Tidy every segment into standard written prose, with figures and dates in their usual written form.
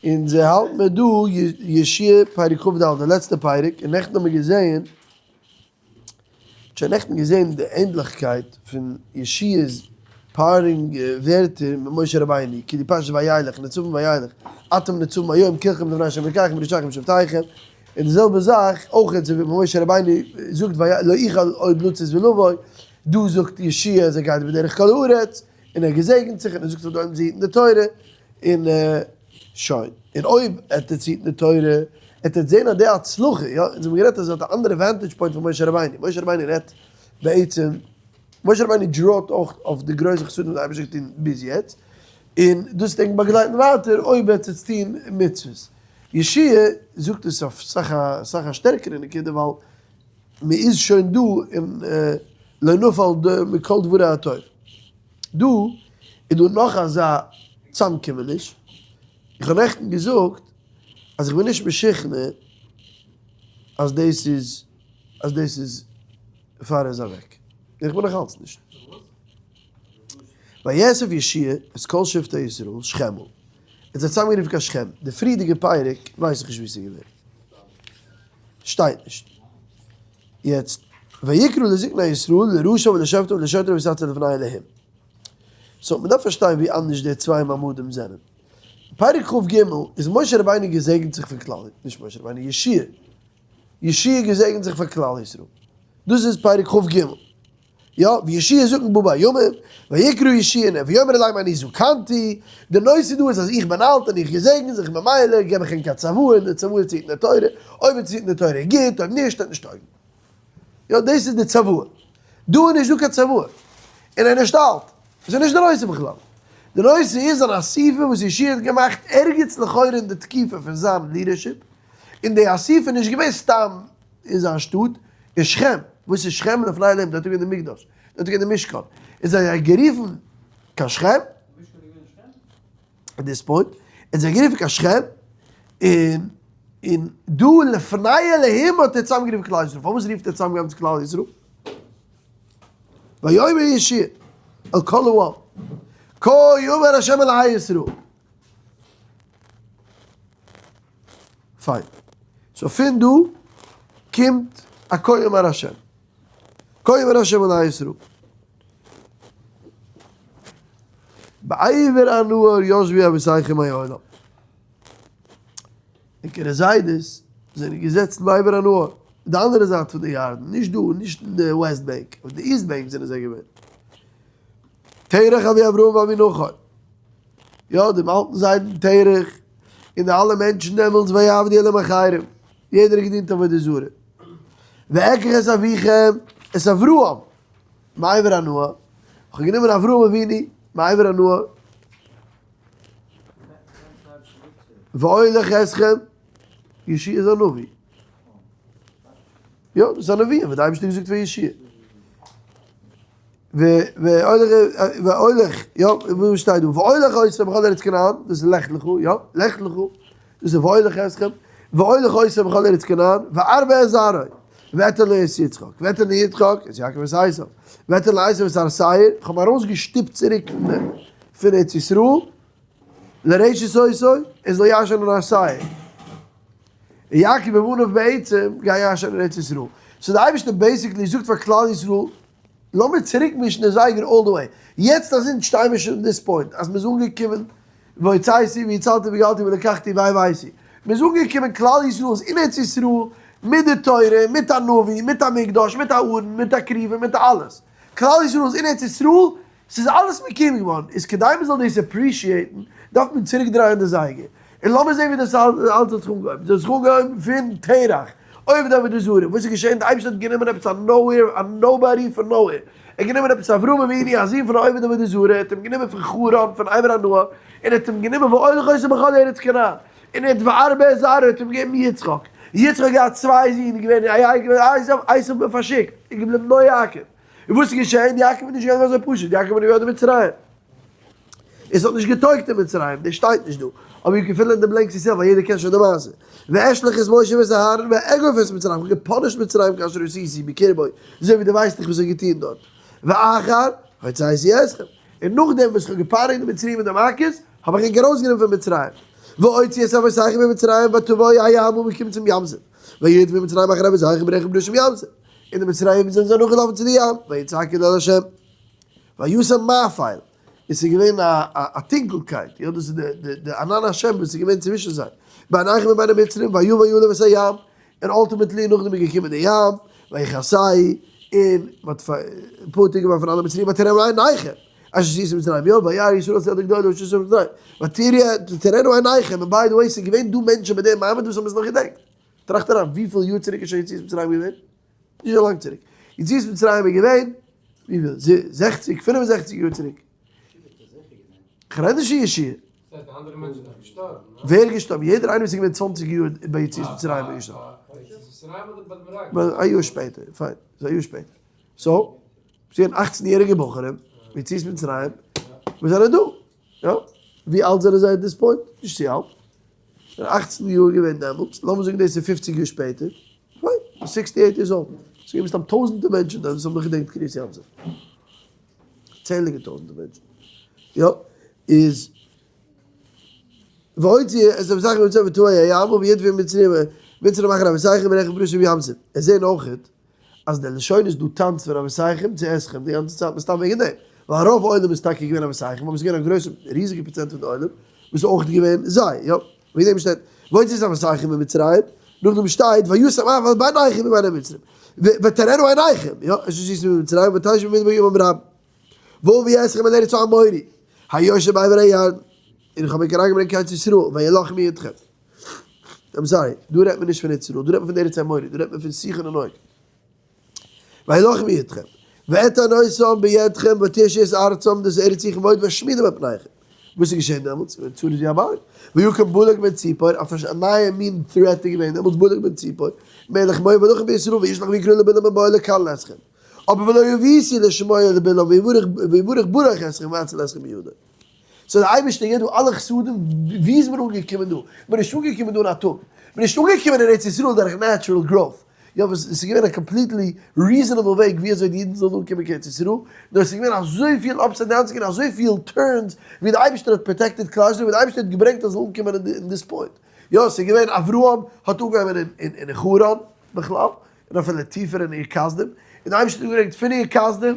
אונז האלט מיר דא יהושע פרק כ"ד, די לעצטע פרק, און נעכטן האבן מיר געזען, שוין נעכטן געזען די ענדליכקייט פון יהושע'ס פארינג ווערטער מיט משה רבינו, כאילו פרשת וילך, נצבים וילך, אתם נצבים היום כלכם לפני ה' אלקיכם בראשיכם שבטיכם, און די זעלבע זאך אויך אזוי ווי משה רבינו זאגט לא אוכל עוד לצאת ולבוא, דא זאגט יהושע אז ער גייט בדרך כל הארץ, און ער געזעגנט זיך און ער זאגט פאר די עולם זיי היטן די תורה, און שוין. און אויב עט עטס היטן די תורה, עט עטס זען אז די הצלחה, יא, אונז האבן גערעדט אז עס האט א אנדערע vantage point פון משה רבינו, משה רבינו רעדט בעצם, משה רבינו draw ט אויך אויף די גרויסע חסדים וואס די אייבערשטער האט געטון ביז יעצט, און דאס וועט ענק באגלייטן ווייטער אויב עטס עטס טון מצוות. יהושע זאגט עס אויף סאך א סאך א שטערקערע נקודה ווייל מען איז שוין דא און לא נפל מכל דברי הטוב. דא איז דא נאך אזא צאמקומעניש, איך האב נעכטן געזאגט אז איך בין נישט משוכנע אז דאס איז אז דאס איז פאר ער איז אוועק, איך בין נאך אלץ נישט. ויאסף יהושע את כל שבטי ישראל שכמה, ער האט זיי צאמגערופן קיין שכם, די פריערדיגע פרק ווייס איך נישט וואו ס'איז געווען, שטייט נישט. יעצט, ויקרא לזקני ישראל לראשיו ולשופטיו ולשוטריו ויתיצבו לפני אלהים. so מ'דארף פארשטיין ווי אנדערש די צוויי מעמדים זענען. פרק כ"ג איז משה רבינו געזעגנט זיך פון כלל, נישט משה רבינו, יהושע. יהושע געזעגנט זיך פאר כלל ישראל. דאס איז פרק כ"ג. יא, ויהושע זקן בא בימים, ויקרא יהושע און ויאמר אליהם אני זקנתי, די נושא דא איז אז איך בין אלט און איך געזעגן זיך ממילא געב איך ענק א צוואה און די צוואה איז צו היטן די תורה, אויב איז צו היטן די תורה איז גוט, אויב נישט וועט נישט טויגן. יא, דאס איז די צוואה. דא איז נישט דא קיין צוואה. און ער איז נישט אלט. עס איז נישט די נושא בכלל. די נושא איז אן אסיפה וואס יהושע האט געמאכט ערגעץ לכאורה אין די תקופה פון זיין leadership, און די אסיפה איז נישט געווען סתם אין זיין שטאט, אין שכם, וואס איז שכם לפני אלהים, דארט איז געווען די מקדש, דארט איז געווען די משכן, און זיי האבן גערופן קיין שכם, at this point, און זיי גערופן קיין שכם, און און דא לפני אלהים האט ער צוזאמגערופן כלל ישראל, פארוואס רופט ער צוזאם גאנץ כלל ישראל? ויאמר יהושע אל כל העם, כה יאמר ה' אלהי ישראל. פיין. so פון דא קומט א כה אמר השם. כה אמר השם אלהי ישראל. בעבר הנהר ישבו אבותיכם מעולם. ענקערע זיידעס זענען געזעצן בעבר הנהר, די אנדערע זייט פון די ירדן, נישט דא, נישט אין די West Bank, אויף די East Bank זענען זיי געווען. תרח אבי אברהם ואבי נחור. יא, דעם אלטן זיידן תרח, און די אלע מענטשן דעמאלטס ויעבדו אלהים אחרים, יעדער האט געדינט עבודה זרה. ואקח את אביכם את אברהם מעבר הנהר, איך האב גענומען אברהם אבינו מעבר הנהר, ואולך אתכם, יהושע איז א נביא. יא, דאס איז א נביא, וואס די אייבערשטער האט געזאגט פאר יהושע. ואולך, יא, וואו שטייט דא? ואולך אתכם בכל ארץ כנען, דאס איז לך לך, יא, לך לך, דאס איז ואולך אתכם, ואולך אתכם בכל ארץ כנען, וארבה את זרעו, ואתן לו את יצחק, ואתן ליצחק את יעקב ואת עשיו, ואתן לעשיו את הר שעיר, איך האב ארויסגעשטופט צוריק פון ארץ ישראל, לרשת אותו, ער זאל ירשענען הר שעיר. און יעקב ובניו בעצם גייען ירשענען ארץ ישראל. so די אייבערשטער basically זאגט פאר כלל ישראל, לאמיר צוריק מישן די זייגער all the way. יעצט אז אונז שטייען מיר שוין אין this point, אז מ'איז אנגעקומען והוצאתי והצלתי וגאלתי ולקחתי והבאתי. מ'איז אנגעקומען כלל ישראל איז אין ארץ ישראל, מיט די תורה, מיט א נביא, מיט א מקדש, מיט א ארון, מיט א כרובים, מיט אלעס. כלל ישראל איז אין ארץ ישראל, ס'איז אלעס מקוים געווארן, איז כדי מ'זאל דאס appreciate ן, דארף מען צוריק דרייען די זייגער. און לאמיר זען ווי דאס אלץ האט זיך אנגעהויבן. דאס האט זיך אנגעהויבן פון תרח, עובד עבודה זרה. וואס איז געשען? די אייבערשטער האט גענומען עפעס א nowhere, א nobody פון nowhere. ער האט גענומען עפעס אברהם אבינו, א זון פון א עובד עבודה זרה, ער האט אים גענומען פון חרן, פון עבר הנהר, און ער האט אים גענומען ואולך אותו בכל ארץ כנען. און ער האט וארבה את זרעו, ער האט אים געגעבן יצחק. יצחק האט געהאט צוויי זין, געווען עשיו, עשיו האט מען פארשיקט, איז געבליבן נאר יעקב. און וואס איז געשען? יעקב איז נישט געגאנגען אזוי פשוט, יעקב איז געווען אין מצרים. עס האט נישט געטויגט אין מצרים, דאס שטייט נישט דא. אבער you can fill in the blanks yourself, ווייל יעדער קען שוין די מעשה. ואשלח את משה ואת אהרן ואגוף את מצרים, איך האב גע punish ט מצרים כאשר עשיתי בקרבו, אזוי ווי דו ווייסט איך וואס איך האב געטון דארט. ואחר הוצאתי אתכם, און נאכדעם וואס איך האב געפייניגט די מצריים מיט די מכות, האב איך ענק ארויסגענומען פון מצרים. ואוציא את אבותיכם ממצרים ותבואו הים און מ'קומט צום ים סוף, וירדפו מצרים אחרי אבותיכם ברכב פרשים ים סוף, און די מצריים זענען זיי נאכגעלאפן צו די ים, ויצעקו אל ה' וישם מאפיל, און ס'איז געווען א טונקלקייט, יא דאס איז די ענן השם וואס איז געווען צווישן זיי, ביניכם ובין המצרים, ויבא עליו את הים, און ultimately נאכדעם איז געקומען די ים, ויכסהו, און מ'האט פטור געווארן פון אלע מצריים, ותראינה עיניכם, אשר עשיתי במצרים, יא, וירא ישראל את היד הגדולה אשר עשיתי במצרים, ותראינה עיניכם, און by the way ס'איז געווען דא מענטשן ביי דעם מעמד וואס האבן עס נאך געדענקט, טראכט אריין, וויפיל יאר צוריק איז שוין יציאת מצרים געווען? נישט אזוי לאנג צוריק. יציאת מצרים איז געווען, וויפיל? זעכציג, פינף און זעכציג יאר צוריק. כ'רעד נישט פון יהושע. ווער איז געשטארבן? יעדער איינער וואס איז געווען צוואנציג יאר ביי יציאת מצרים איז געשטארבן. א יאר שפעטער, פיין, ס'איז א יאר שפעטער. so, ס'איז געווען אכצן יעריגע בחורים ביציאת מצרים וואס זענען דא. יא? ווי אלט זענען זיי at this point? נישט צו אלט. זענען אכצן יאר געווען דעמאלטס, לאמיר זאגן דאס איז פופציג יאר שפעטער, פיין, sixty eight years old. ס'איז געווען מסתם טויזנטער מענטשן דארט וואס האבן נאך געדענקט קריעת ים סוף. צענדליגע טויזנטער מענטשן. יא, איז ואוציא את אבותיכם ממצרים ותבואו הים וירדפו מצרים מצרים אחרי אבותיכם ברכב פרשים ים סוף. עס זעהן אויכעט אז די לשון איז דא טאנץ פון אבותיכם צו אתכם די גאנצע צייט מסתם וועגן דעם, ווייל רוב עולם איז טאקע געווען אבותיכם אבער עס איז געווען א גרויסע ריזיגע פראצענט פון די עולם וואס איז אויך געווען זיי, יא, וועגן דעם שטייט ואוציא את אבותיכם ממצרים, נאכדעם שטייט וישם מאפיל ביניכם ובין המצרים, ותראינה עיניכם, יא, אשר עשיתי במצרים ותשבו במדבר ימים רבים, ואביא אתכם אל ארץ האמורי, היושב בעבר הירדן, און איך האב ענק אריינגעברענגט קיין ארץ ישראל, וילחמו אתכם. I'm sorry, דא רעדט מען נישט פון ארץ ישראל, דא רעדט מען פון ארץ האמורי, דא רעדט מען פון סיחון און עוג. וילחמו אתכם, ואתן אותם בידכם ותרשו את ארצם, דאס איז ארץ סיחון ועוג ואשמידם על פניכם. וואס איז געשען דעמאלטס? געווען צרות ווי א בארג. ויקם בלק בן ציפור, א פארש א נייע מין threat איז געווען דעמאלטס, בלק בן ציפור, מלך מואב וילחם בישראל וישלח ויקרא לבלעם בן בעור לקלל אתכם. אבער ולא אביתי לשמוע לבלעם ויברך ברך אתכם ויציל אתכם מידו. so דער אייבערשטער געבט דא אלע חסדים, ווי איז מען אנגעקומען דא? מען איז נישט אנגעקומען דא אין א טאג, מען איז נישט אנגעקומען אין ארץ ישראל דורך natural growth, יא וואס עס איז געווען א completely reasonable וועג ווי אזוי די אידן זאלן אנקומען קיין ארץ ישראל, נאר עס איז געווען אזויפיל ups and downs, געווען אזויפיל turns ווי דער אייבערשטער האט protected כלל ישראל, ווי דער אייבערשטער האט געברענגט אז זאל אנקומען אין this point, יא עס איז געווען אברהם האט אנגעהויבן אין חרן בכלל, און אפילו טיפער אין אור כשדים, און דער אייבערשטער האט געברענגט פון אור כשדים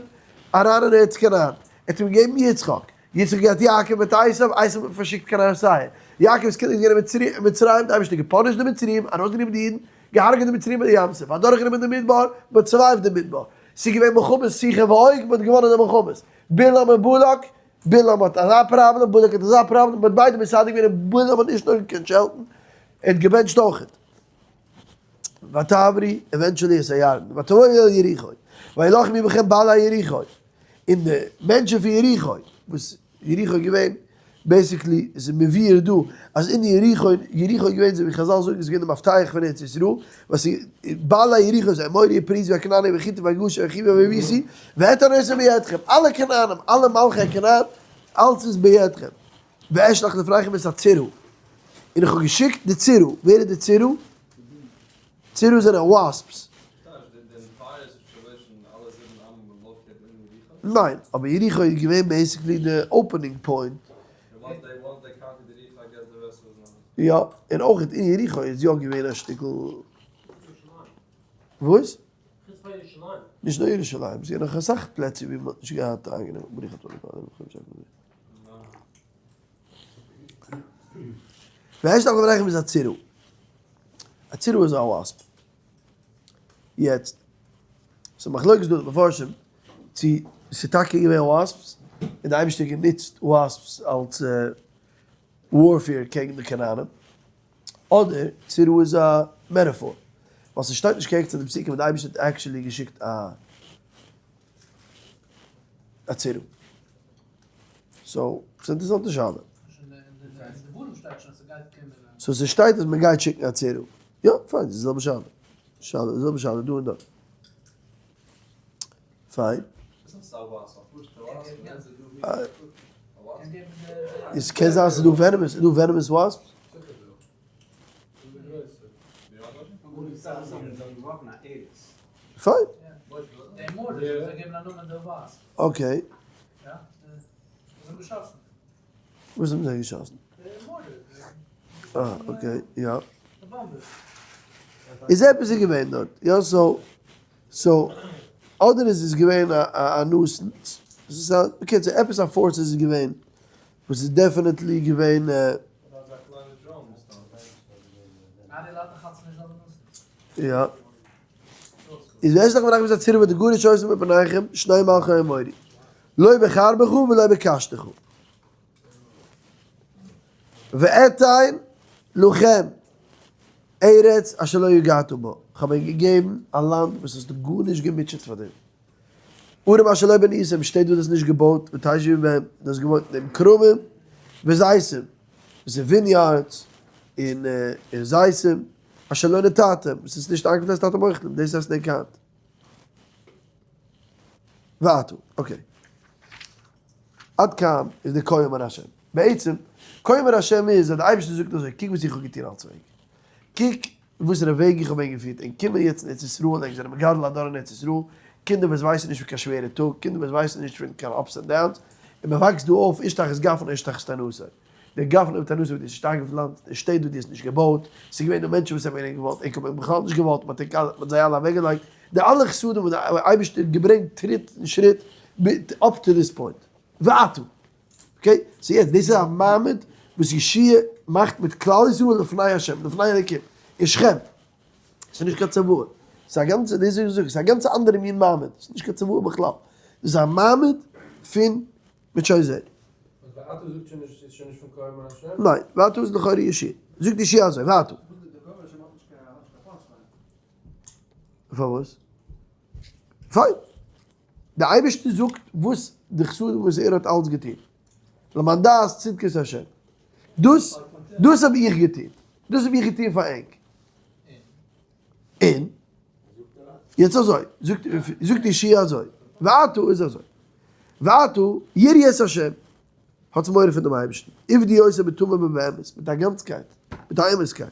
אריין אין ארץ כנען, ער האט אים געגעבן יצחק, יצחק געהאט יעקב מיט עשיו, עשיו האט מען פארשיקט קיין הר שעיר, יעקב'ס קינדער איז געווען אין מצרים, דער אייבערשטער האט געפאנישט די מצריים, ארויסגענומען די אידן, געהארגעט די מצריים ביי די ים סוף, אדורכגענומען די מדבר, מען האט survived די מדבר, ס'איז געווען מלחמות סיחון ועוג, מען האט געוואנען די מלחמות, בלעם און בלק, בלעם האט אזא פראבלעם, בלק האט אזא פראבלעם, מען האט ביידע מסדר געווען און בלעם האט נישט נאר געקענט שעלטן, ער האט געבענטשט אויכעט. ותעברו eventually את הירדן, ותבואו אל יריחו, וילחמו בכם בעלי יריחו, און די מענטשן פון יריחו, וואס יריחו איז געווען, basically איז מבואר דא, אז אין יריחו, יריחו איז געווען אזוי ווי חזל זאגן איז געווען די מפתח פון ארץ ישראל, וואס איז בעלי יריחו איז האמורי ופריזי והכנעני והחתי והגרשי והחוי והיבוסי, ואתן אותם בידכם, אלע כנענים, אלע מלכי כנען, אלץ איז בידכם. ואשלח לפניכם את הצרעה, און איך האב געשיקט די צרעה, ווער איז די צרעה? צרעה זענען wasps. ניין, אבער יריחו איז געווען basically די opening point. יא, און אויך אין יריחו איז יא געווען א שטיקל. וואס? נישט נאר ירושלים, ס'איז געווען נאך אסאך פלעצער ווי מ'האט נישט געהאט איינגענומען. ואשלח לפניכם את הצרעה. א צרעה איז א wasp. יעצט, ס'איז מחלוקת דא די מפרשים צו ס'איז טאקע געווען wasps, און די אייבערשטער האט גענוצט wasps אלס warfare קעגן די כנענים, אדער צרעה איז א metaphor, ווייל ס'שטייט נישט קעגן צו די פסוקים וואס די אייבערשטער האט actually געשיקט א א צרעה. so, ס'איז אינטערעסאנטע שאלה. so ס'שטייט אז מ'גייט שיקן א צרעה. יא, פיין, ס'איז די זעלבע שאלה. שאלה, די זעלבע שאלה דא און דארט. פיין. עס קען זיין ס'איז דא venomous, איז דא venomous wasps? פיין. okay. וואס האבן זיי געשאסן? אה, okay, יא. איז עפעס איז געווען דארט, יא, so, so, אדער איז עס געווען א nuisance, בקיצור, עפעס א force איז עס געווען, וואס איז definitely געווען. יא. איז ואשלח מלאכי את הצורר וגרש אותם מפניכם, שני מלכי האמורי. לא בחרבך ולא בקשתך. ואתן לכם ארץ אשר לא יגעת בה, כ'האב ענק געגעבן א לאנד וואס האסטו גארנישט געמוטשעט פאר דעם. ערים אשר לא בניתם, שטעט וואס דו האסט נישט געבויט, ותשבו בהם, דו האסט געוואוינט אין דעם, כרמים וזיתים, דאס איז vineyards און זיתים, אשר לא נטעתם, וואס איז נישט איינגעפלאנצט אתם אוכלים, דאס עסן ענק היינט. ווייטער, okay. עד כאן איז די כה אמר השם. בעצם, כה אמר השם איז אז די אייבערשטער זאגט אזוי, קוק וואס איך האב געטון אלץ וועג. קוק וואסערע וועג איך האב ענק געפירט, ענק קומען יעצט אין ארץ ישראל, ענק זענען מגדל הדור אין ארץ ישראל, קינדער וואס ווייסן נישט פון קיין שווערע טאג, קינדער וואס ווייסן נישט פון קיין ups and downs, און מען וואקסט דא אויף איש תחת גפנו איש תחת תאנתו. דער גפן און תאנתו וואס דו האסט נישט איינגעפלאנצט, די שטעט וואס דו האסט נישט געבויט, ס'איז געווען דא מענטשן וואס האבן ענק געוואלט, ענק האבן בכלל נישט געוואלט, מען האט זיי אלע אוועקגעלייגט, די אלע חסדים וואס דער אייבערשטער האט געברענגט טריט און שריט up to this point. ועתה. okay? so יעצט, דאס איז א מעמד וואס יהושע מאכט מיט כלל ישראל לפני השם, לפני אלוקים, אין שכם. ס'איז נישט קיין צוואה. ס'איז א גאנצע, דאס איז וואס איך זאג, ס'איז א גאנצע אנדערע מין מעמד. ס'איז נישט קיין צוואה בכלל. דאס איז א מעמד פון מיט שוין זען. וואס ועתה זאגט שוין נישט איז שוין נישט פון כה אמר השם? ניין, ועתה איז לכאורה יהושע. זאגט יהושע אזוי, ועתה. פארוואס? פיין. די אייבערשטער זאגט וואס די חסדים וואס ער האט אלץ געטון. למען דעת צדקות השם. דאס דאס האב איך געטון. דאס האב איך געטון פאר ענק. און יעצט אזוי, זאגט זאגט יהושע אזוי, ועתה איז אזוי, ועתה יראו את השם, האטס מורא פון דעם אייבערשטן, עבדו אותו בתמים ובאמת, מיט א גאנצקייט, מיט א אמת'קייט,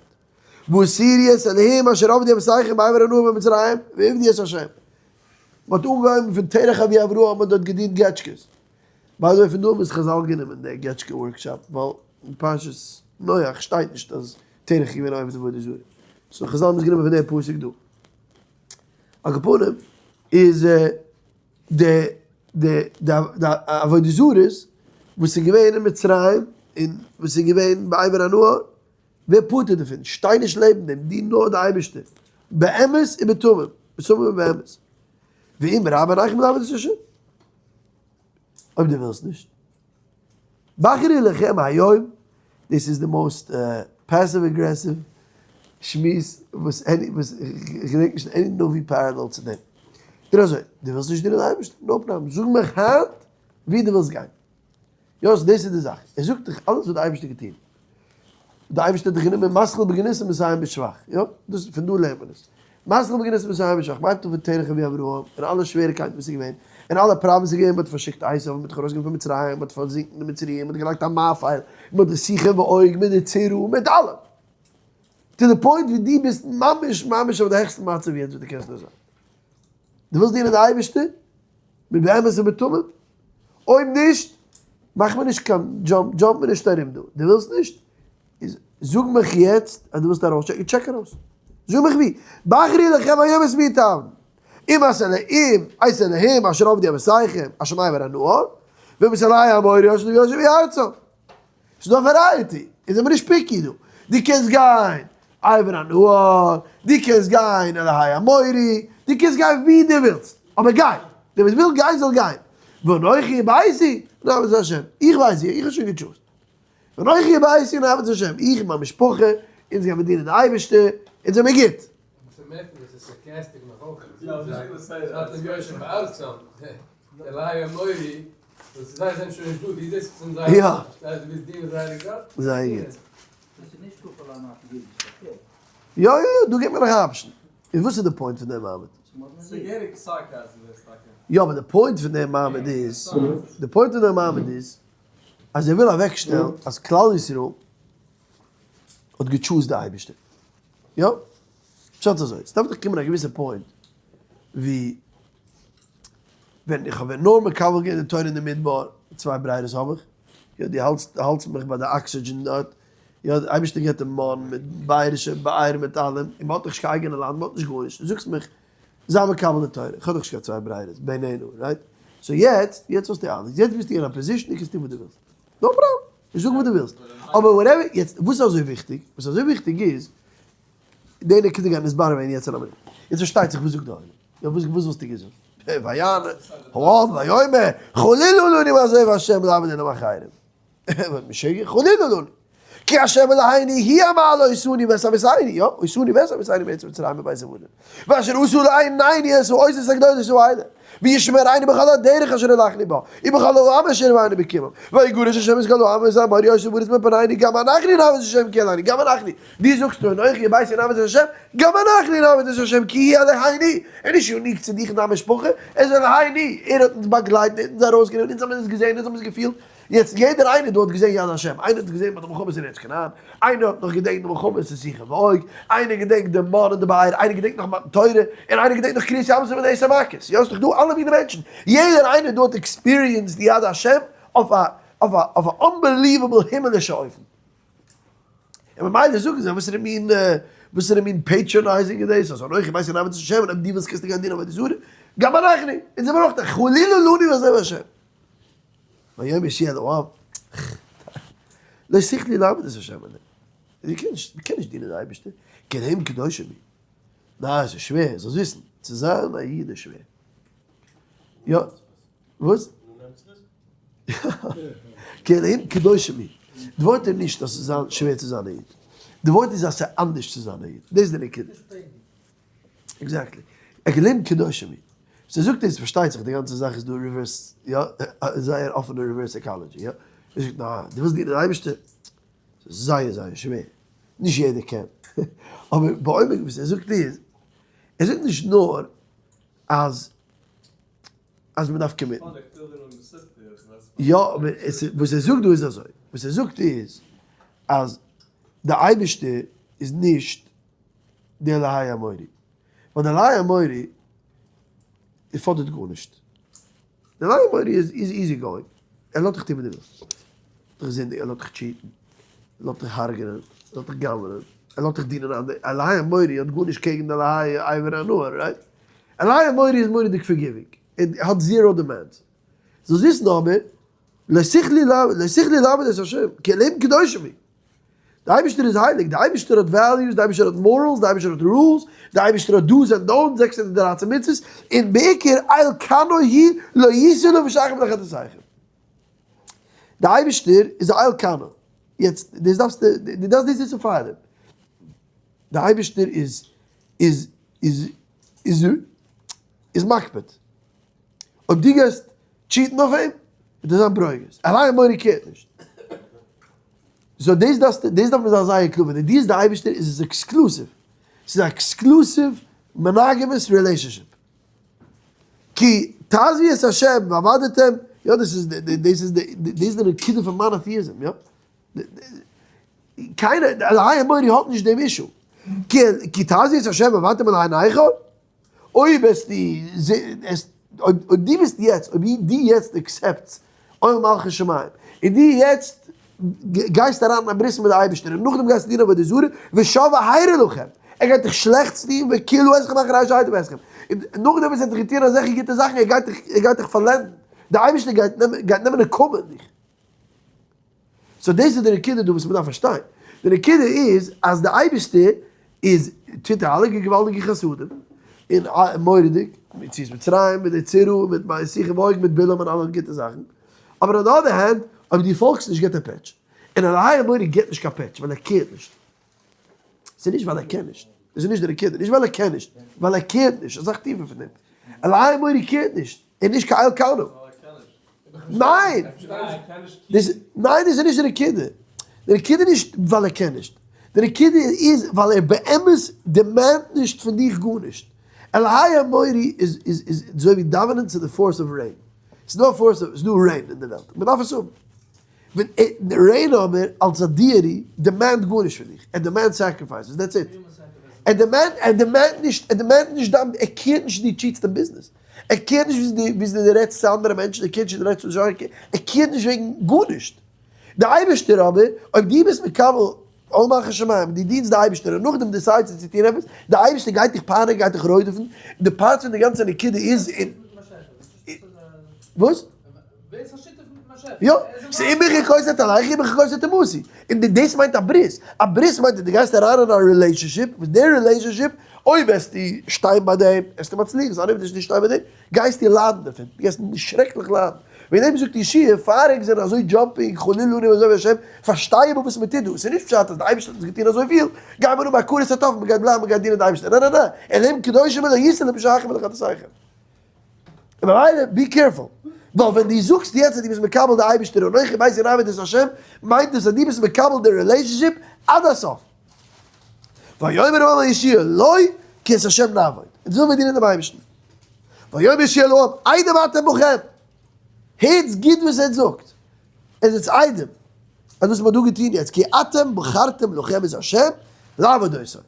והסירו את האלהים אשר עבדו אבותיכם בעבר הנהר במצרים, ועבדו את השם. מען האט אנגעהויבן פון תרח אבי אברהם האט דארט געדינט געטשקעס. by the way פון דא האבן עס חזל גענומען די געטשקע workshop, ווייל אין פרשת נח שטייט נישט אז תרח איז געווען א עובד עבודה זרה. so חזל האבן עס גענומען פון די פסוק דא. על כל פנים איז די די די עבודה זרות וואס איז געווען אין מצרים און וואס איז געווען בעבר הנהר, ווער פטור דערפון, שטיי נישט לעבן דעם, דין נאר די אייבערשטער, באמת ובתמים, בתמים ובאמת. ואם רע בעיניכם לעבוד את השם. אויב דו ווילסט נישט. בחרו לכם היום, דאס איז די most passive aggressive שמועס וואס any וואס איך געדענק נישט any נביא parallel צו דעם. טון אזוי, דו ווילסט נישט דינען די אייבערשטן, no problem, זאג מיך היינט ווי דו ווילסט גיין. יא, so דאס איז די זאך, ער זאגט דיך אלעס וואס די אייבערשטער האט געטון. די אייבערשטער האט דיך גענומען מתחיל בגנות ומסיים בשבח, יא, דאס פון דא לערנט מען עס. מתחיל בגנות ומסיים בשבח מיינט דאך תרח אבי אברהם, און אלע שוועריקייטן וואס איז געווען, און אלע problems איז געווען, מען האט פארשיקט עשיו, מען האט דיך ארויסגענומען פון מצרים, מען האט פארזינקן די מצריים, מען האט געלייגט א מאפייל, מען האט די סיחון ועוג, מיט די צרעה, מיט אלעם. to the point ווי דו ביסט ממש ממש אויף די העכסטע מצב יעצט וואס דו קענסט נאר זיין. דו ווילסט דינען די אייבערשטער? מיט באמת ובתמים? אויב נישט, מאך מיר נישט קיין jump, jump מיר נישט ארום דא. דו ווילסט נישט? איז זאג מיך יעצט אז דו ווילסט ארויס check ן, check ארויס. זאג מיך ווי. בחרו לכם היום את מי תעבדון. אם את האלהים, את האלהים אשר עבדו אבותיכם, אשר מעבר הנהר, ואם את אלהי האמורי אשר יושבי ארצם. ס'איז דא א variety, אונז זעמיר נישט picky דא. דו קענסט גיין עבר הנהר, דו קענסט גיין אלהי האמורי, דו קענסט גיין ווי דו ווילסט, אבער גיי! דער וואס וויל גיין זאל גיין. ואנכי וביתי נעבוד את השם. איך ווייס ווי, איך האב שוין גע choose ט. ואנכי וביתי נעבוד את השם. איך און מיין משפחה, אונז גיימיר דינען די אייבערשטער, אונז זעמיר גוט. יא. זייער גוט. יא יא יא, דא געבט מען נאך א option. און וואס איז די point פון דעם מעמד? יא אבער די point פון דעם מעמד איז, די point פון דעם מעמד איז, אז ער וויל אוועקשטעלן אז כלל ישראל האט גע choose ט די אייבערשטער. יא? פשט איז אזוי, ס'דארף דאך קומען א געוויסע point ווי ווען איך האב ווען נאר מקבל געווען די תורה אין די מדבר, צוויי ברירות האב איך, יא דו האלטסט האלטסט מיך ביי די oxygen דארט. יא, דער אייבערשטער געבט אים מן מיט בייערישע באר מיט אלעם, און מען האט דאך נישט קיין אייגענע לאנד, מען האט נישט גארנישט, דו זאגסט מיך, זיי מקבל די תורה, איך האב דאך נישט קיין צוויי ברירות, בינינו, right? So יעצט, יעצט האסטו אלעס, יעצט ביסטו אין א position, דו קענסט טון וואס דו ווילסט, no problem, איך זאג וואס דו ווילסט, אבער whatever, יעצט וואס איז אזוי וויכטיג, וואס איז אזוי וויכטיג איז, די נקודה גייט נתברר ווערן יעצט אין א מינוט, יעצט פארשטייט זיך וואס זאגט די עולם, יא וואס וואלסטו געזאגט, ויען העם ויאמר חלילה לנו מעזוב השם לעבוד אלהים אחרים, משוגע, חלילה לנו, כי השם אלהינו הוא המעלה אותנו ואת אבותינו, יא, אותנו ואת אבותינו מארץ מצרים מבית עבדים, ואשר עשה לעינינו את האותות הגדולות האלה, וישמרנו בכל הדרך אשר הלכנו בה, ובכל העם אשר הבאנו בקרבם, ויגרש השם את כל העם ואת האמורי יושב בארץ מפנינו, גם אנחנו נעבוד את השם כי אלהינו, גם אנחנו, דו זאגסט אנכי וביתי נעבוד את השם, גם אנחנו נעבוד את השם כי הוא אלהינו, ער איז נישט unique צו דיך און דיין משפחה, ער איז אלהינו, ער האט אונז באגלייט, ער האט אונז ארויסגענומען, אונז האבן עס געזען, אונז האבן עס געפילט, יעצט יעדער איינער דא האט געזען יד השם, איינער האט געזען ביי די מלחמות אין ארץ כנען, איינער האט נאך געדענקט די מלחמות אין סיחון ועוג, איינער געדענקט די מן און די באר, איינער געדענקט נאך מתן תורה, און איינער געדענקט נאך קריעת ים סוף און די עשר מכות, יא ס'דאך דא אלע מיני מענטשן, יעדער איינער דא האט experienced די יד השם אויף א אויף א אויף א unbelievable הימלישע אופן. און ממילא זאגן זיי וואסערע מין וואסערע מין patronizing איז דאס אז אנכי וביתי נעבוד את השם און אויב דו ווילסט קענסטו גיין דינען עבודה זרה, גם אנחנו, אונז זעמיר אויך דא, חלילה לנו מעזוב השם. ויאמר יהושע אל העם, לא תוכלו לעבוד את השם הזה, איר קענט נישט, מ'קען נישט דינען די אייבערשטער, כי אלהים קדושים הוא. ניין, ס'איז שווער, זאלסט וויסן, צו זיין א איד איז שווער. יא, וואס? כי אלהים קדושים הוא. די ווארט איז נישט אז ס'איז שווער צו זיין א איד. די ווארט איז אז ס'איז אנדערש צו זיין א איד. דאס איז די נקודה. Exactly. אלהים קדושים הוא. וואס ער זאגט איז, פארשטייט זיך די גאנצע זאך איז דא reverse, יא, זייער אפענע reverse psychology, יא. ער זאגט, ניין, דו ווילסט דינען די אייבערשטער? ס'איז זייער זייער שווער. נישט יעדער קען. אבער בעומק וואס ער זאגט איז, ער זאגט נישט נאר אז אז מען דארף commit ן. יא, אבער וואס ער זאגט דא איז אזוי, וואס ער זאגט איז אז די אייבערשטער איז נישט די אלהי האמורי, ווייל די אלהי האמורי פאדערט גארנישט, די אלהי האמורי איז easy going, ער לאזט דיך טון וואס דו ווילסט, ער לאזט דיך זינדיגן, ער לאזט דיך cheat ן, ער לאזט דיך הרג'נען, ער לאזט דיך גנב'נען, ער לאזט דיך דינען אנדערע, אלהי האמורי האט גארנישט קעגן די אלהי עבר הנהר, right? אלהי האמורי איז מורא'דיג forgiving, ער האט zero demands. זאלסט וויסן אבער, לא תוכלו לעבוד את השם, כי אלהים קדושים הוא. די אייבערשטער איז הייליג, די אייבערשטער האט values, די אייבערשטער האט morals, די אייבערשטער האט rules, די אייבערשטער האט do's and don'ts, 613 מצוות, און בעיקר אל קנא הוא לא ישא לנפשכם ולחטאתיכם. די אייבערשטער איז א אל קנא. יעצט, דאס דארפסטו, דו דארפסט דאס וויסן פארדעם. די אייבערשטער איז איז איז איז איז מקפיד. אויב דו גייסט cheat ן אויף אים, וועט ער זיין ברוגז. אליין מורי care ט נישט. So דאס דארפסטו, דאס דארף מען זיין זייער קלאר, ווען דו דינסט די אייבערשטער איז עס exclusive. ס'איז א exclusive monogamous relationship. כי תעזבו את השם ועבדתם, יא דאס איז די, דאס איז די, דאס איז די נקודה פון monotheism, יא. קיינער, אלהי האמורי האט נישט דעם issue. כי תעזבו את השם ועבדתם אלהי נכר, אויב עס אויב דו ביסט יעצט, אויב דו יעצט accept סט עול מלכות שמים, און דו יעצט גייסט אריין אין א ברית מיט די אייבערשטער, און נאכדעם גייסטו דינען עבודה זרה, ושב והרע לכם, ער גייט דיך שלעכטס טון, וכלו אתכם אחרי שהיטיב אתכם, און נאכדעם וואס ער האט דיך געטון אזעלכע גוטע זאכן, ער גייט דיך, ער גייט דיך פארלענדן, די אייבערשטער גייט נעמען, גייט נעמען נקמה אין דיך. So דאס איז די נקודה דא וואס מ'דארף פארשטיין. די נקודה איז אז די אייבערשטער איז טוט אלע געוואלדיגע חסדים, און מורא'דיג, מיט יציאת מצרים, מיט די צירו, מיט סיחון ועוג, מיט בלעם און אלע גוטע זאכן. אבער on the other hand, אויב דו פאלגסט נישט גיבט ער פעטש. און אלהי האמורי גיבט נישט קיין פעטש ווייל ער care ט נישט. ס'איז נישט ווייל ער קען נישט. דאס איז נישט די נקודה. נישט ווייל ער קען נישט, ווייל ער care ט נישט. אסאך טיפער פון דעם. אלהי האמורי care ט נישט. ער איז נישט קיין אל קנא. ניין! דאס ניין דאס איז נישט די נקודה. די נקודה איז נישט ווייל ער קען נישט. די נקודה איז ווייל ער באמת demand ט נישט פון דיך גארנישט. אלהי האמורי איז איז איז אזוי ווי דאווענען צו די force of rain. ס'איז דא א force of, ס'איז דא rain אין די וועלט. מ'דארף עס האבן. ווען rain אבער אלס א deity demand גארנישט פון דיך. ער demand sacrifices, that's it. ער demand, ער demand נישט, ער demand נישט דיין, ער care ט נישט דו cheat סט אין ביזנעס. ער care ט נישט וויאזוי דו רעדסט צו אנדערע מענטשן, ער care ט נישט ווי דו רעדסט צו זשארקע, ער care ט נישט וועגן גארנישט. די אייבערשטער אבער, אויב דו ביסט מקבל. עול מלכות שמים, דו דינסט די אייבערשטער און נאכדעם decide סטו צו טון עפעס, די אייבערשטער גייט דיך פייניגן, גייט דיך רודפ'ן, די part פון די גאנצע נקודה איז אין. וואס? יא, ס'איז אם בחוקותי תלכו אם בחוקותי תמאסו, און דאס מיינט א ברית, א ברית מיינט אז דו גייסט אריין אין א relationship, וואס די relationship, אויב וועסטו שטיין ביי דעם, וועסטו מצליח זיין, אויב וועסטו נישט שטיין ביי דעם, גייסטו ליידן דערפון, דו גייסט שרעקליך ליידן. וועגן דעם זאגט יהושע, פאר ענק זענען אזוי jumping, חלילה לנו מעזוב השם, פארשטיי אבער וואס מען טוט דא, ס'איז נישט פשט אז די אייבערשטער האט אונז געטון אזויפיל, גיימער האבן הכרת הטוב, מען גייט בלייבן, מען גייט דינען די אייבערשטער, ניין ניין ניין, אלהים קדושים לא ישא לפשעיכם ולחטאתיכם. און ממילא be careful, ווייל ווען דו זאגסט יעצט אז דו ביסט מקבל די אייבערשטער אנכי וביתי נעבוד את השם, מיינט דאס אז דו ביסט מקבל די relationship עד הסוף. ויאמר העם אל יהושע לא כי את השם נעבוד, אונז ווילן מיר דינען דעם אייבערשטן. ויאמר יהושע אל העם עדים אתם בכם, הערטס גוט וואס עטס זאגט, עס איז עדים אז וואס מען האט דא געטון יעצט, כי אתם בחרתם לכם את השם לעבוד אותו.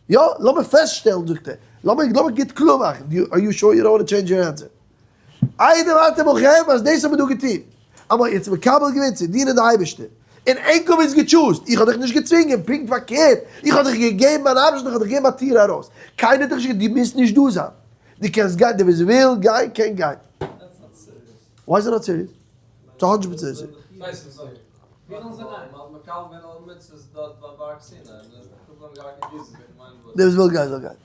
יא, לאמיר פעסטשטעלן זאגט ער, לאמיר לאמיר גוט קלאר מאכן, are you sure you don't want to change your answer? עדים אתם בכם אז דאס האט מען דא געטון, אז מען האט יעצט מקבל געווען צו דינען די אייבערשטער, און ענק האבן אונז גע choose ט, איך האב דיך נישט געצווינגען, פונקט פארקערט, איך האב דיך געגעבן אן option, איך האב דיך געגעבן א טיר ארויס, קיינער האט דיך נישט געזאגט דו מוזט נישט דא זיין, דו קענסט גיין, דער וואס וויל גיין קען גיין. Why is it not serious? ס'איז 100% serious. דער וואס וויל גיין זאל גיין.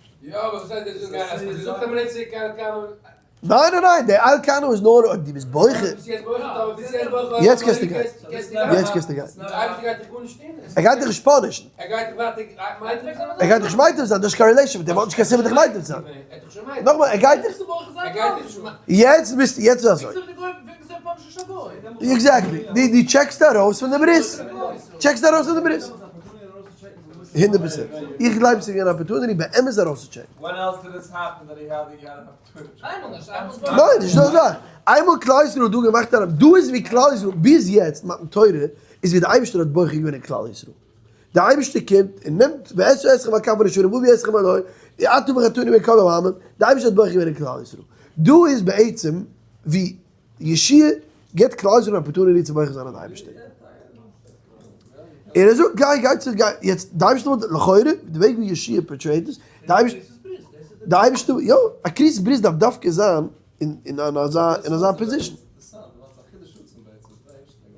ניין ניין ניין, דער אל קנו איז נאר אויב דו ביסט בוחר. יעצט קענסטו גיין. יעצט קענסטו גיין. ער גייט דיך נישט punish ן. ער גייט דיך נישט מייטב זיין, דו האסט קיין relation מיט אים, ער האט נישט קיין סיבה דיך מייטב צו זיין. נאכאמאל, ער גייט דיך. יעצט ביסטו, יעצט איז אזוי. Exactly. דו טשעקסט ארויס פון די ברית. טשעקסט ארויס פון די ברית. 100%. איך גלייב ס'איז געווען opportunity באמת ארויסצוטשעקן. ניין, נישט דא זאך. איינמאל כלל ישראל האט דא געמאכט א, דא איז ווי כלל ישראל ביז יעצט מתן תורה איז ווי די אייבערשטער האט בוחר געווען אין כלל ישראל. די אייבערשטער קומט און נעמט ואשא אתכם על כנפי נשרים ואביא אתכם אלי, אתה בחרתנו בין כל העמים, די אייבערשטער האט בוחר געווען אין כלל ישראל. דא איז בעצם ווי יהושע גיבט כלל ישראל אן opportunity צו בוחר זיין אין די אייבערשטער. און ער זאגט גיי גיי צו גיי יעצט די אייבערשטער וואלט לכאורה די וועג ווי יהושע portray ט עס די אייבערשטער די אייבערשטער יא א כריתת ברית דארף דווקא זיין אין אין אזא אין אזא position.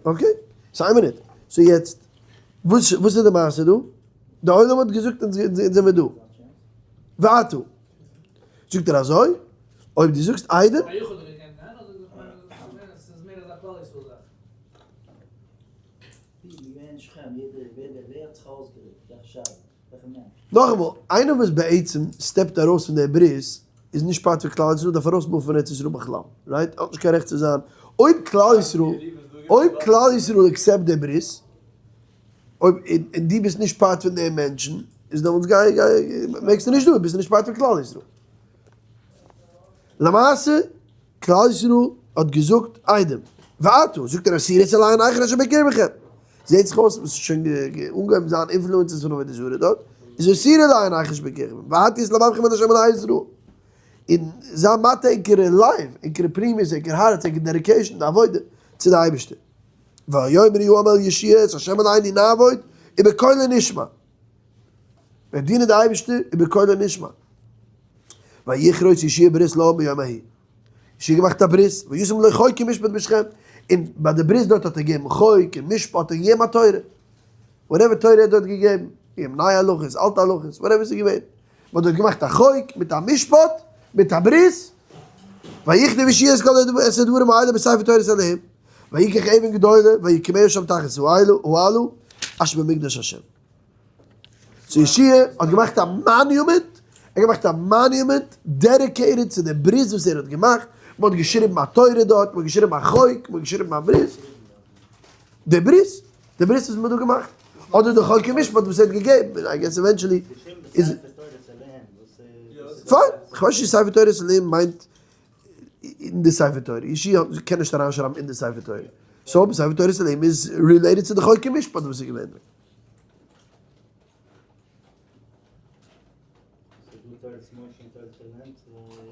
Okay so איין מינוט so יעצט וואס וואס איז די מעשה דא? די עולם האט געזאגט אונז זעמיר דא ועתה זאגט ער אזוי אויב דו זאגסט איידער. נאכאמאל, איינער וואס בעצם step ט ארויס פון דער ברית איז נישט part פון כלל ישראל, דארף ארויס move ן פון ארץ ישראל בכלל, right? האט נישט קיין רעכט צו זיין, אויב כלל ישראל, אויב כלל ישראל accept דער ברית, אויב און דו ביסט נישט part פון די מענטשן, איז דעמאלטס גיי גיי מעגסטו נישט דא, ביסטו נישט part פון כלל ישראל. למעשה כלל ישראל האט געזאגט עדים, ועתה, זאגט ער הסירו את אלהי נכר אשר בקרבכם, זעהט זיך אויס אז עס איז שוין אנגעהויבן זיין influences פון עבודה זרה דארט, איז הסירו אלהי נכר אשר בקרבכם, והטו את לבבכם אל ה' אלהי ישראל, און זיי מטה ענקערע לב, ענקערע פנימיות, ענקער הארץ, ענקער dedication, די עבודה צו די אייבערשטער. ויאמרו העם אל יהושע את ה' אלהינו נעבוד ובקולו נשמע. מיר דינען די אייבערשטער ובקולו נשמע. ויכרות יהושע ברית לעם ביום ההוא. יהושע געמאכט א ברית, וישם לו חוק ומשפט בשכם. און ביי די ברית דארט האט ער געגעבן חוק און משפט, האט ער געגעבן א תורה. Whatever תורה ער האט דארט געגעבן, געגעבן נייע הלכות, אלטע הלכות, whatever ס'איז געווען. מען האט דארט געמאכט א חוק מיט א משפט, מיט א ברית. ויכתב יהושע את כל הדברים האלה בספר תורת אלהים. ויקח אבן גדולה ויקימה שם תחת האהלה אשר במקדש השם. So יהושע האט געמאכט א monument, ער האט געמאכט א monument dedicated צו די ברית וואס ער האט געמאכט, מען האט געשריבן א תורה דארט, מען האט געשריבן א חוק, מען האט געשריבן א ברית, די ברית, די ברית וואס מען האט דא געמאכט, אדער די חוק ומשפט וואס ער האט געגעבן, I guess eventually איז, פיין, כ'ווייס נישט צו ספר תורת אלהים מיינט אין די ספר תורה, יהושע קען נישט אריינשרייבן אין די ספר תורה, so ספר תורת אלהים איז related צו די חוק ומשפט וואס איז געווען דא.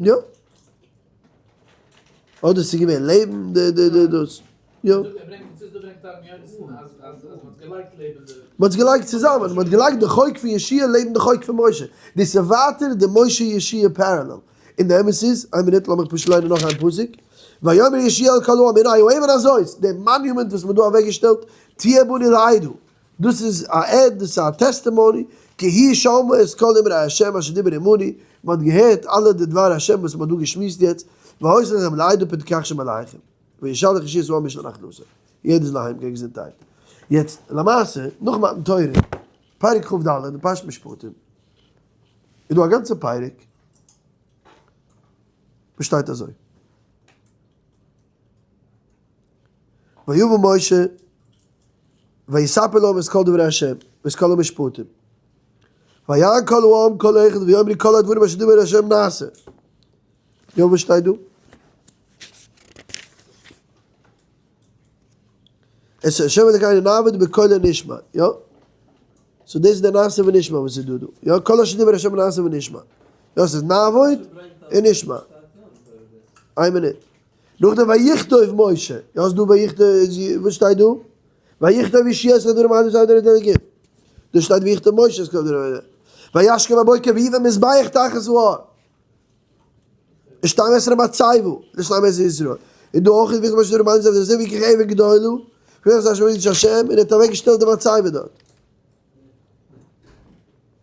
יא. אדער ס'איז געווען לעבן די די די דאס. יא. מ'האט עס געלייגט צוזאמען, מ'האט געלייגט די חוק פון יהושע לעבן די חוק פון משה. דאס איז ווייטער די משה יהושע parallel. און די אמת איז, איין מינוט לאמיך פשוט ליינען נאך איין פסוק, ויאמר יהושע אל כל העם הנה האבן הזאת, די monument וואס מ'האט דא אוועקגעשטעלט, תהיה בנו לעדה, דאס איז א עד, דאס איז א testimony, כי היא שמעה את כל אמרי ה' אשר דיבר עמנו, מ'האט געהערט אלע די דבר ה' וואס מ'האט דא געשמועסט יעצט, והיתה לכם לעדה פתקח שם עליכם, וישלח יהושע את העם איש לנחלתו, יעדער זאל אהיים גיין געזונטהייט. יעצט למעשה, נאך מתן תורה, פרק כ"ד אין פרשת משפטים, איז דא א גאנצע פרק וואס שטייט אזוי. ויבא משה ויספר להם את כל דברי השם ואת כל המשפטים. ויען כל העם כל אחד ויאמרו כל הדברים אשר דיבר השם נעשה. יא וואס שטייט דא? את השם אלקינו נעבוד בקול ונשמע, יא? so דאס איז די נעשה ונשמע וואס איז דא דא, יא? כל אשר דיבר השם נעשה ונשמע, יא ס'איז נעבוד און נשמע. איין מינוט. נאכדעם ויכתוב משה, יא ס'איז דא ויכתוב, וואס שטייט דא? ויכתוב יהושע את הדברים האלה בספר תורת אלוקים. דא שטייט ויכתוב משה את כל הדברים האלה. וישכם בבוקר ויבן מזבח תחת ההר. שתים עשרה מצבה, לשתים עשרה ישראל. און דא אויך איז ויכתוב משה את הדברים האלה בספר תורת אלוקים ויקח אבן גדולה, ויחז השם איש השם, און ער האט אוועקגעשטעלט די מצבה דארט.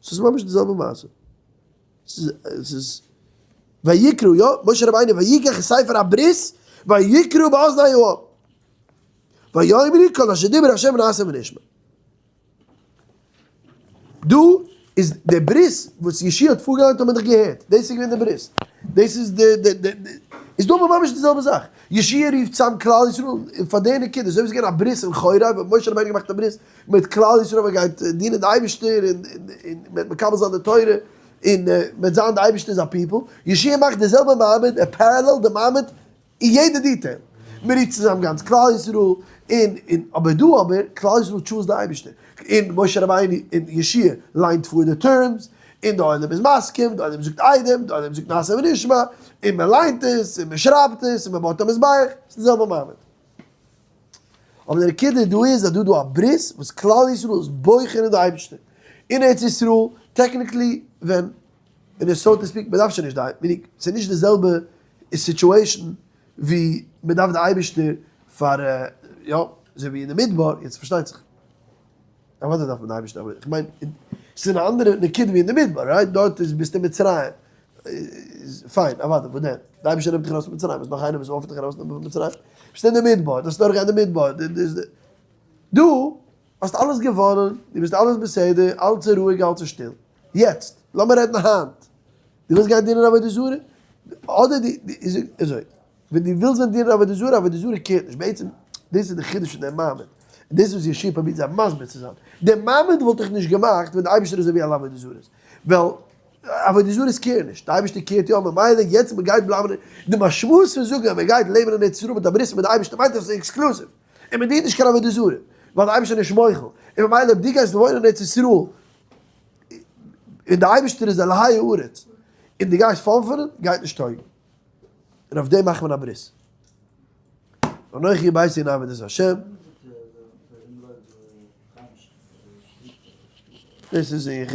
ס'איז ממש די זעלבע מעשה. ס'איז ויקרא, יא, משה רבינו ויקח ספר הברית ויקרא באזני העם. ויאמרו כל אשר דיבר השם נעשה ונשמע. דא איז די ברית וואס יהושע האט פארגעליינט האט מען דאך געהערט, דאס איז געווען די ברית, דאס איז די די די איז דא אבער ממש די זעלבע זאך, יהושע רופט צאם כלל ישראל און פאר די נקודה, אזוי ווי עס איז געווען א ברית אין חורב האט משה רבינו געמאכט א ברית מיט כלל ישראל מען גייט דינען די אייבערשטער און און מען וועט מקבל זיין די תורה און מען וועט זיין די אייבערשטער'ס א people, יהושע מאכט די זעלבע מעמד, ער parallel ט די מעמד אין יעדע detail, מען רופט צוזאם גאנץ כלל ישראל, און און אבער דא אבער כלל ישראל choose ט די אייבערשטער, און משה רבינו און יהושע ליינט פאר די terms, און די עולם איז מסכים, די עולם זאגט עדים, די עולם זאגט נעשה ונשמע, און מען ליינט עס, און מען שרייבט עס, און מען בויט א מזבח, ס'איז די זעלבע מעמד. אבער די נקודה דא איז אז דא איז דא א ברית וואס כלל ישראל איז בוחר אין די אייבערשטער, אין ארץ ישראל, technically ווען, און so to speak, מען דארף שוין נישט די, ס'איז נישט די זעלבע situation ווי מען דארף די אייבערשטער פאר יא אזוי ווי אין די מדבר, יעצט פארשטייט זיך אוודאי דארף מען די אייבערשטער אבער איך מיין ס'איז אן אנדערע נקודה ווי אין די מדבר right דארט איז ביסטו אין מצרים איז פיין אוודאי וואס דען די אייבערשטער נעמט דיך ארויס פון מצרים איז נאך איינער וואס offer ט דיך ארויס נעמען פון מצרים ביסט אין די מדבר דארפסט דורך גיין די מדבר דא האסט אלעס געוואונען דו ביסט אלעס בסדר אלץ איז רואיג אלץ איז שטיל יעצט לאמיר רעדן היינט דו ווילסט גיין דינען עבודה זרה? אדער דו, אזוי, ווען דו ווילסט ווען דינען עבודה זרה, עבודה זרה care ט נישט, בעצם, דאס איז די חידוש פון דעם מעמד, און דאס איז וואס יהושע פרובירט זיי מסביר צו זיין, דער מעמד וואלט איך נישט געמאכט ווען די אייבערשטער איז אזוי ווי אלע עבודה זרות, ווייל עבודה זרות care ן נישט, די אייבערשטער care ט יא, ממילא יעצט מען גייט בלייבן אין, די משמעות פון זאגן אז מען גייט לעבן אין ארץ ישראל מיט א ברית מיט די אייבערשטער מיינט אז עס איז exclusive, און מען דינט נישט קיין עבודה זרה, ווייל די אייבערשטער איז נישט מוחל, און ממילא אויב דו גייסט וואוינען אין ארץ ישראל, און די אייבערשטער איז אלהי הארץ, און דו גייסט פאנפענען, גייט נישט טויגן. און אויף דעם מאכט מען א ברית. אנכי וביתי נעבוד את השם. דאס איז איך,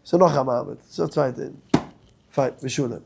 ס'איז נאך א מעמד, ס'איז א צווייטע, פיין, משולם.